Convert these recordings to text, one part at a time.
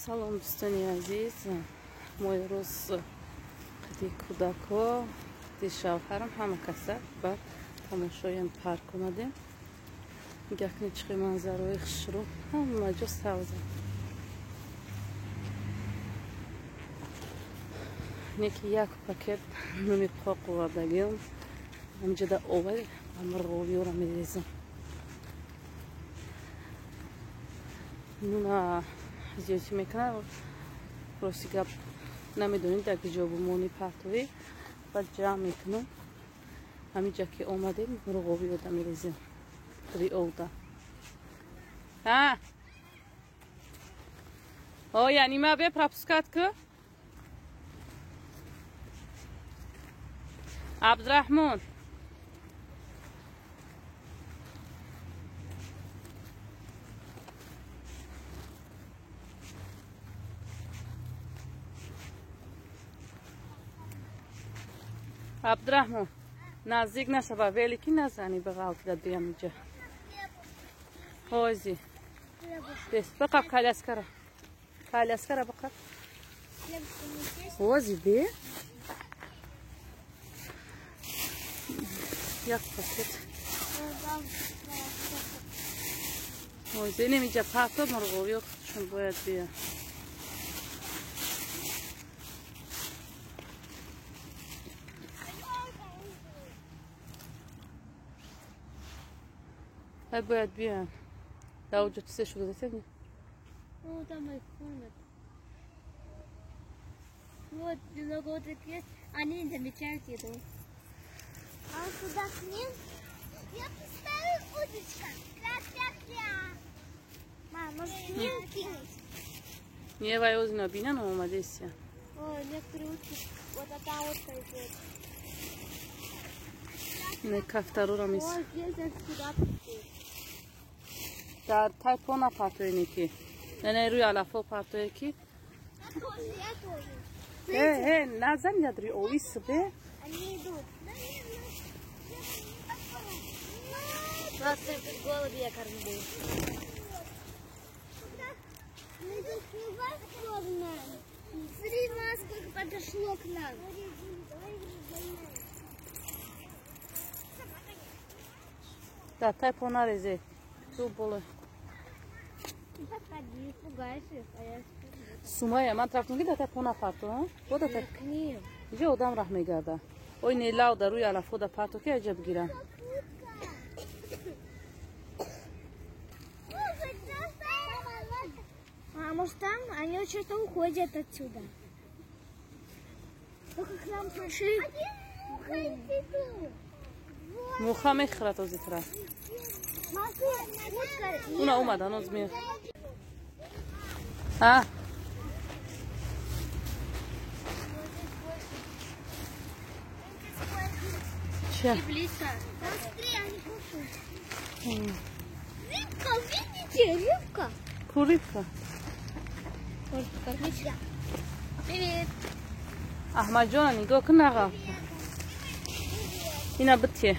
Салом дӯстони азиз. Мо имрӯз қади кӯдакҳо, қади шавҳарам ҳама каса ба тамошоям парк омадем. Нигоҳ кунед чӣ манзарои хушрӯ, ҳама ҷо сабза. Неки як пакет нуни қоқ овардагиам. Ҳамҷода овай ба мурғовиёра мерезам. Нуна зиёдӣ мекунад. Рости гап намедонем дар куҷо бумони партовӣ. Баъд ҷамъ мекунам. Ҳаминҷа ки омадем мурғовиёда мерезем. Риовда. Ҳа? О, яъни ма бе пропускат ку? Абдурахмон. Абдурахмон, наздик нашава, велики назани ба ғалтида дуям инҷа. Ҳози. Бес, бақаб коляскара. Коляскара бақаб. Ҳози бе. Як пакет. Ҳози инем инҷа парто мурғовиё худшон бояд биён. Ай бояд биён. Да уҷо чизе шуда десед? Ну, там их кормят. Вот, много уток есть, они не замечают еду. А сюда к ним я поставил удочка. Кря-кря-кря. Мама, может, к ним кинуть? Не, вай озина бина, но омадесия. Ой, некоторые утки, вот одна утка идет. Не, кафтарура мис. Ой, здесь сюда пришли. Дар тай по напартои ки. Не, рӯи алафо партое ки. Я тоже. Э, назан ядри овис бе. Они идут. Просто голуби я кормлю. Мы тут не вас кормим. Смотри, нас сколько подошло к нам. Да, тай по нарезе. Ту боло. Подходи, испугайся, а я Сумая, ман тарафтон ки дар пона парто, ҳа? Бода та. К ним. Иҷо одам раҳ мегарда. Ой, не лав дар рӯи алафода парто ки аҷаб гирам. А может там они что-то уходят отсюда. Только к нам пришли. Муха мехӯрад озитра. Уна омад, ҳанӯз мех. А? Че? Близко. Смотри, они кушают. Рыбка, видите? Рыбка. Ку рыбка? Может, покормить? Привет. Аҳмадҷона нигоҳ кун аға. Ина битие.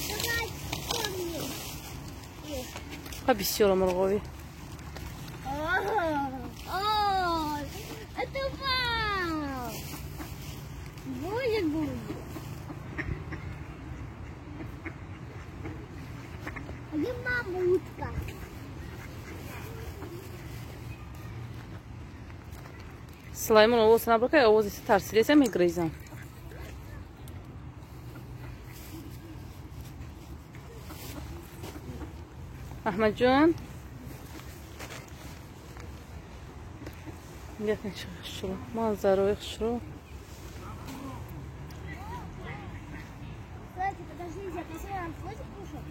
Давай, кормим. Ха бисёро мурғовӣ. О, это вау! Будет, будет. А где мама утка? Сулаймон овоз набурка, овози тарсидеса мегрезам. Аҳмадҷон, нигоҳ кун чӣ хушрӯ, манзарои хушрӯ. Кстати, подождите, я посмотрю, хватит кушать?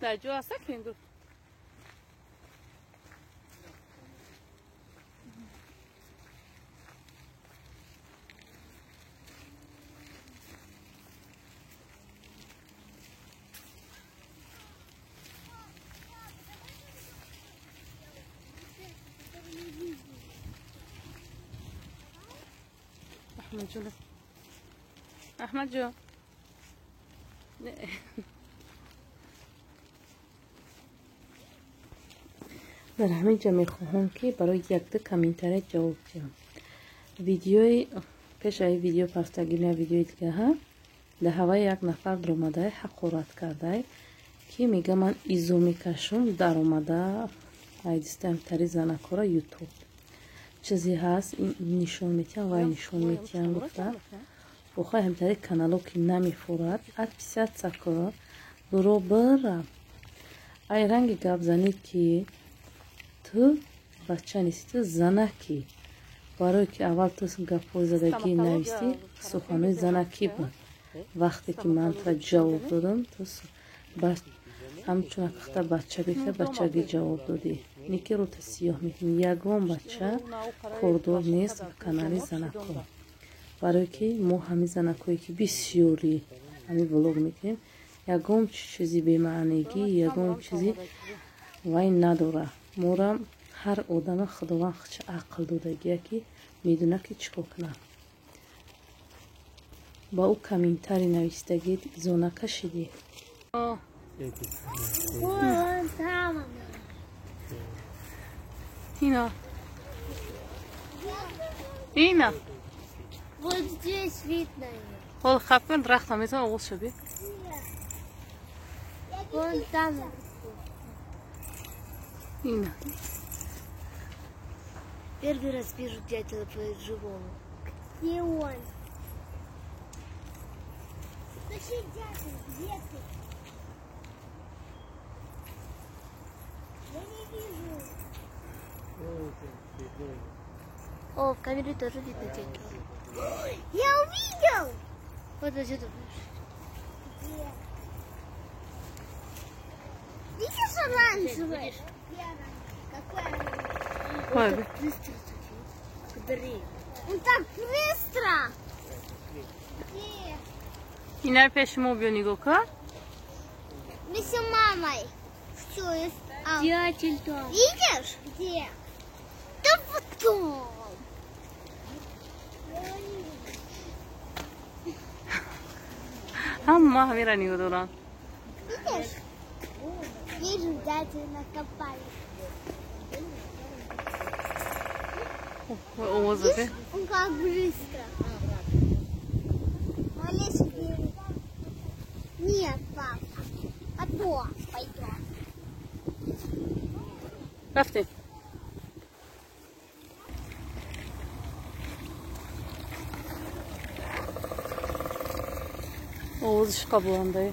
Дар ҷо аста кенгуру? Аҳмадҷон. Аҳмадҷон. Дар ҳамин ҷо мехоҳам ки барои якда комментария ҷавоб диҳам. Видеои пешаи видео пафтагина видеои дигаҳа дар ҳаваи як нафар даромадай ҳақорат кардай ки мега ман изо мекашум даромада айдистаам тари занакора ютуб чизе ҳаст ин нишон метиҳам вай нишон метиҳам гуфта охай ҳамтари канало ки намефурад отписаться кун дуро бира ай ранги гап занӣ ки ту бача нести ту занакӣ барое ки аввал ту гапҳои задагӣ навистӣ суханҳои занакӣ буд вақте ки ман тура ҷавоб додам ту ҳамчун акхта бача гирифта бачагӣ ҷавоб додӣ неки рӯта сиёҳ мекунӣ ягон бача кордор нест ба канали занакҳо барое ки мо ҳамин занакҳое ки бисёрӣ ҳамин влог мекунем ягон чизи бемаънигӣ ягон чизи вай надора мора ҳар одама худованд худша ақл додагия ки медона ки чӣ кор кунад ба ӯ комментарий навистагӣ изо накашидӣ. Ина. Ина. Вот здесь видно. Хол хапкан дарахта метавон оғоз шуби. Вон там. Ина. Первый раз вижу дятела по-живому. Где он? Слушай, дятел, где ты? Я не вижу. О, в камере тоже видно дятела. Я увидел! Вот отсюда. Где? Видишь оранжевый? Какой оранжевый? Он так быстро. Он так быстро! Ина пеши мо биё нигоҳ кун. Мы с мамой. Все, дятел там. Видишь? Где? Да потом. Ҳама ҳамира нигоҳ доранд. Видишь? Вижу, дятел накопали. Овоз Видишь, он как быстро. Нет, папа. Потом пойдем. Рафтем. Овозиш қабуландай.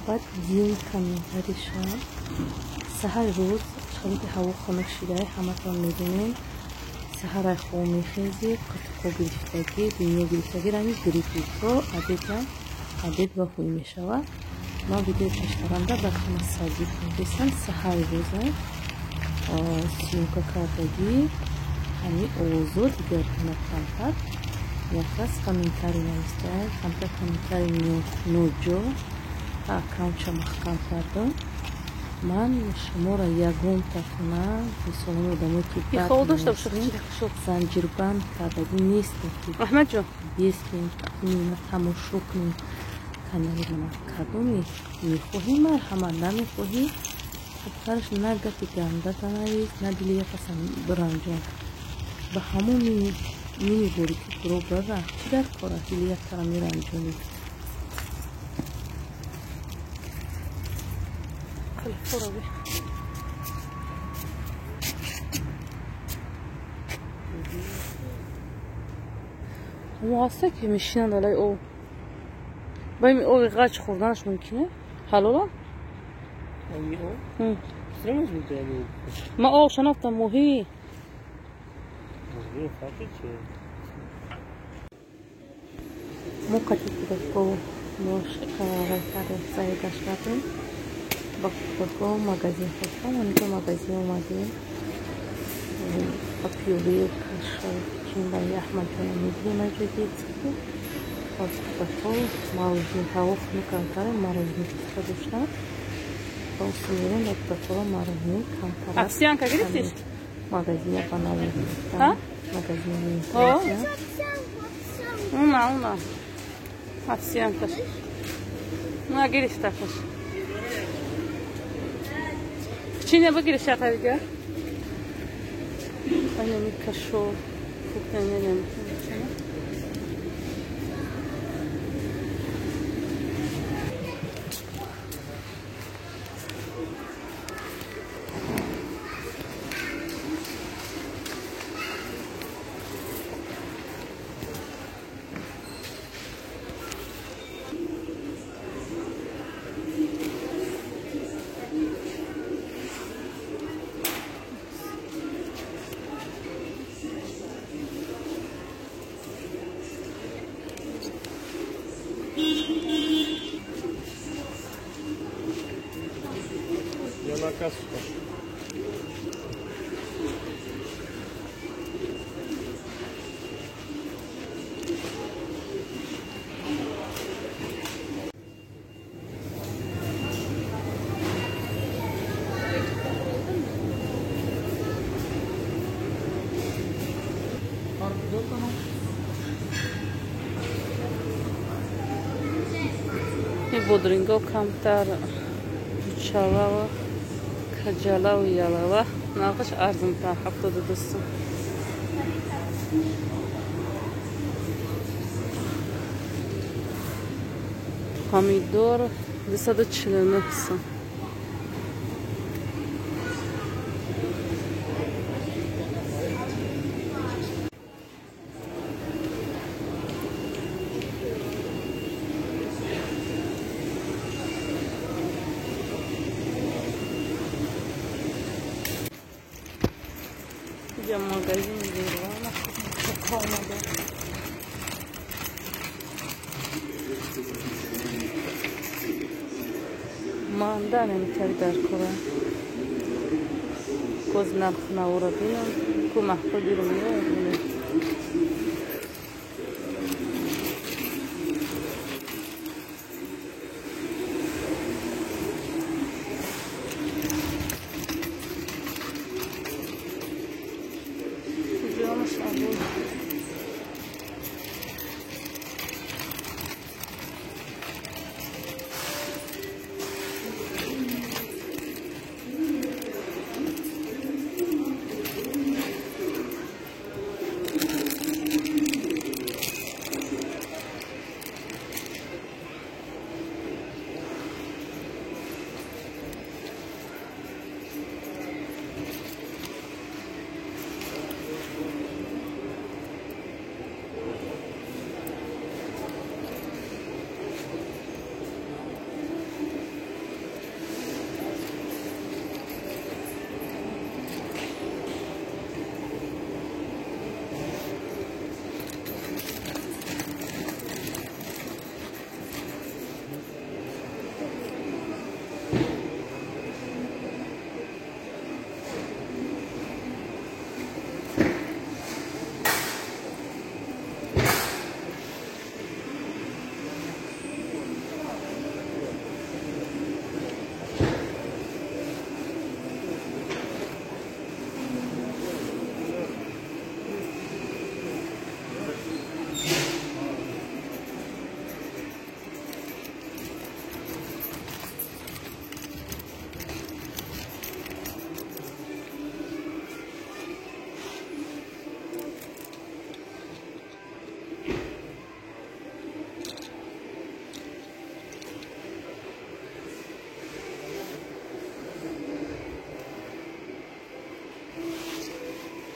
Баъд дин комментариша саҳар рӯз шабити ҳаво хунук шидай ҳаматон медонем саҳарай хоб мехезӣ қитқо гирифтагӣ дунё гирифтагӣ ранги гриппи то обедам обед ва ҳуй мешавад. Ман видеои пештарамда ба ҳама сабзӣ кардесам саҳари рӯза съёмка кардагӣ ҳамин овозо дигар гуна камтар якраз комментарий навистаам камтар комментарий ноҷо аккаунтша маҳкам кардам. Ман шуморо ягон тафна мисолҳои одамое ки занҷирбанд кардагӣ нестем ки бестем тамошо кунем канали мана кадоме мехоҳӣ марҳамат намехоҳӣ хубтараш на гапи ганда танавис на дили якасан биранҷон ба ҳамон мини борикӣ фуро бара чӣ дар кора дили яктара меранҷонӣ. Ҳамо ҳасте ки мешинанд алай об ба ин оби ғач хӯрданаш мумкине? Ҳалола? Ман об шанафтам моҳӣ. Мо қати кӯдакҳо гашт кардем ба кӯдакҳо магазин хостам онҷо магазин омадем ба пюре каша чин барои Аҳмадҷона мегирем аз ҷои детский. Аз кӯдакҳо мороженое ҳаво хунук камтар мороженое дӯста доштанд. Просто мерем ба кӯдакҳоро мороженое камтар. Овсянка гирифтиш? Магазина панавӣ. Магазина. Уна, уна. Официанташ. На гирифтакаш. Чиня бигириш ята дига. Айнами кашо. Фуктанелем. Я на кассу. Бодринго камтар чалава каҷалаву ялава нархаш арзонтар 72 сум. Помидор 249 сум. Я магазин Вирвана омада. Манда наметари дар кора. Коз нарх навора бинам, ку маҳқул диру меояд.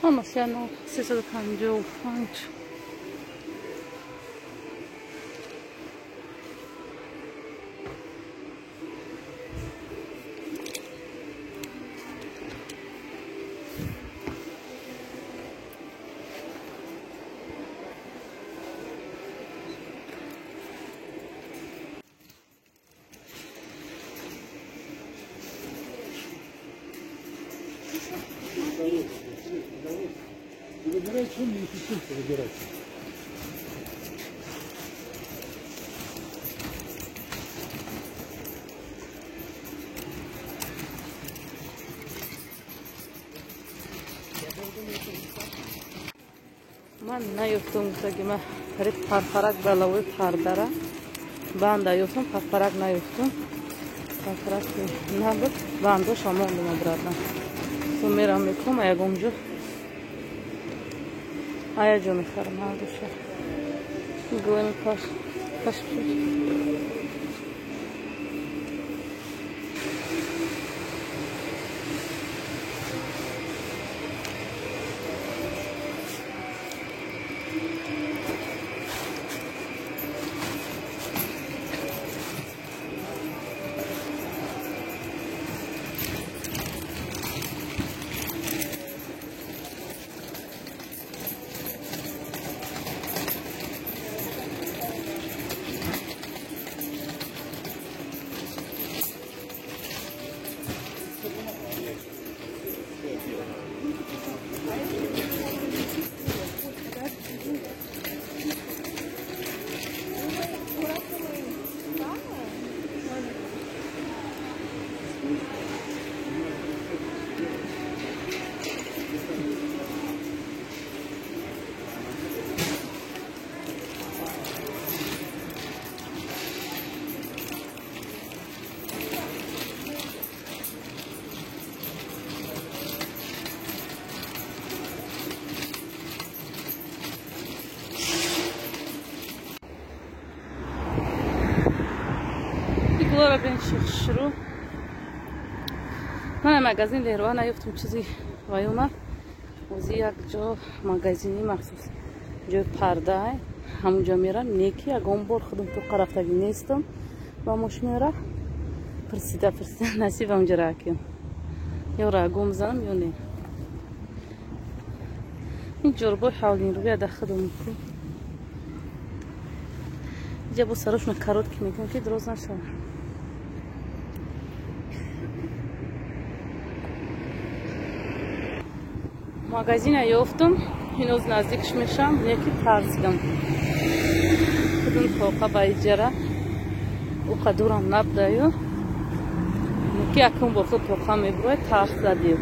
Ҳамаш 355. Выбирайте, что мне не выбирать. Ман наёфтум, гуфтаги ман қариб парпарак балавои пардара банда ёфтум, парпарак наёфтум. Парпарак набуд, бандоша мондум обратно. То мерам мекунам, ягон ҷо ая ҷо мехарам ҳардуша. Гӯем паш паш. Шурӯъ. Ман магазин Леруа наёфтум чизи вайона. Ози як ҷо магазини махсус ҷои парда ҳамунҷо мерам. Неки ягон бор худам тоқа рафтагӣ нестам ба мошинара прсида прсида насиб ҳамунҷо ракем. Ё рагом занам ё не. Ин ҷорбои ҳавлинрӯя да худам мекунам. Иҷа бо сарошона коротки мекунам ки дроз нашавад. Магазина ёфтум, ҳиноз наздикш мешам, неки тарсидам. Худум тоқа ба иҷара, уқа дурам набдаю. Неки акун бо худ тоқа мебурад, тарс задию.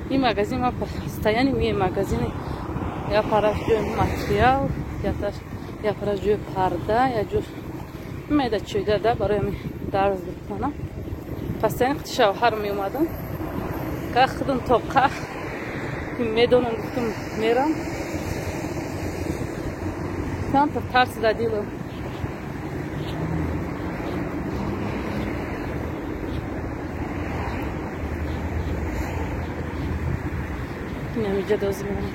Ин магазин ман постоянно меем магазини я параш ҷои материал, я параш ҷои парда, я ҷо меда чӯйда да барои ҳамин дарз бикунам. Постоянно қити шавҳар меомадам. Ка худум тоқа медонам, гуфтум мерам. Камтар тарс задилам. Инамиҷа доз мерам.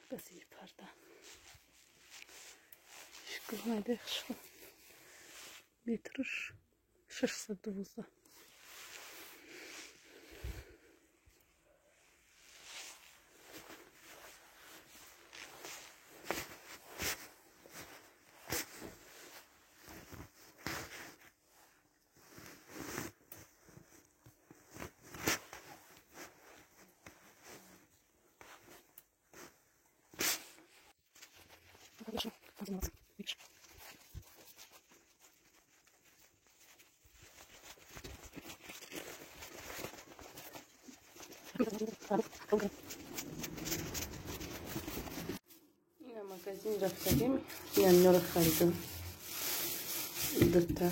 Магазини парда. Метрш 612. Ина магазин рафтагим, инаминёро харидам. Дута.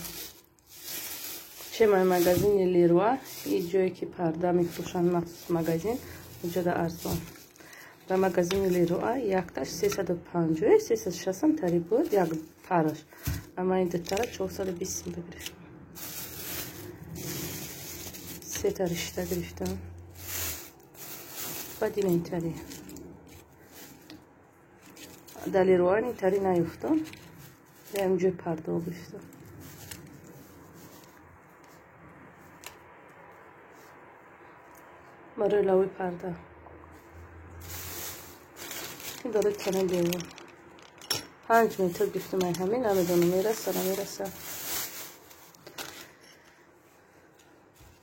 Чемай магазини Леруа, и ҷое ки парда мефурӯшанд махсус магазин, уҷода арзон. Дар магазини Леруа якташ 350, 360 тари буд, як параш. Ама ин дутара 420 сум гирифтам. Сета ришта гирифтам. Баъд ина интари. Дар Леруа интари наёфтам. Дар ҳамин ҷои пардао гирифтам. Барои лавои парда. Ин дорад тана девор. 5 метр гирифтам ай ҳамин, намедонам мераса, намераса.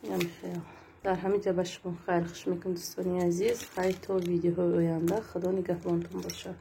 Инам хел. Дар ҳамин ҷо ба шумо хайр хуш мекунам дӯстони азиз. Хайр то видеоҳои оянда. Худо нигаҳбонтон бошад.